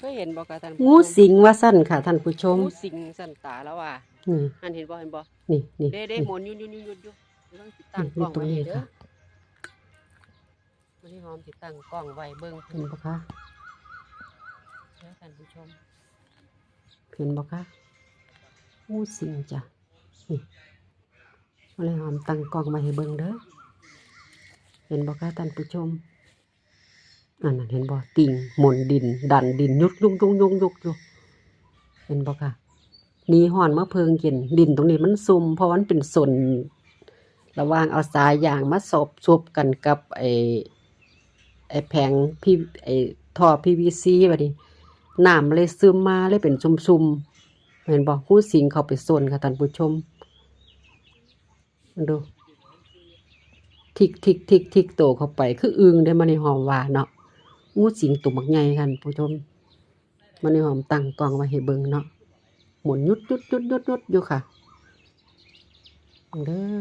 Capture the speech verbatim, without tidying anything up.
เคยเห็นบ่คะท่านผู้ชม งูสิงว่าซั่นค่ะท่านผู้ชม งูสิงสันตาแล้วว่า นี่ อันเห็นบ่เห็นบ่ นี่นี่ เด้เด้ นี่ หมุนหยุดหยุดหยุดหยุดหยุดเบิ่งสิ นี่ ตั้งกล้องไว้ให้ นี่ตรงนี้ เด้อ ค่ะ วันนี้หอมสิตั้งกล้องไว้เบิ่ง เห็นบ่คะ เด้อท่านผู้ชม เห็นบ่คะ งูสิงจ้ะ นี่ วันนี้หอมตั้งกล้องมาให้เบิ่งเด้อ เห็นบ่คะท่านผู้ชม อันนั้นเห็นบ่ ติ่งหมุนดิน ดันดินยุกยุกยุกยุกยุกอยู่ เห็นบ่คะ หนีฮ้อนมาเพิ่งเย็น ดินตรงนี้มันซุ่ม เพราะมันเป็นโซน ระหว่างเอาสายยางมาสอบซบกันกับไอ้ ไอ้แผง พี ไอ้ท่อ พีวีซี บัดนี้ น้ำมันเลยซึมมาเลยเป็นซุ่มๆ เห็นบ่ งูสิงเข้าไปโซนค่ะท่านผู้ชม ดู ทิกทิกทิกทิกโตเข้าไป คืออึ่งเด้ มันนี่หอมว่าเนาะ งูสิงตัวบักใหญ่ค่ะท่านผู้ชม มันนี่หอมตั้งกล้องไว้ให้เบิ่งเนาะ หมุนยุดยุดยุดยุดยุดอยู่ค่ะ เบิ่งเด้อ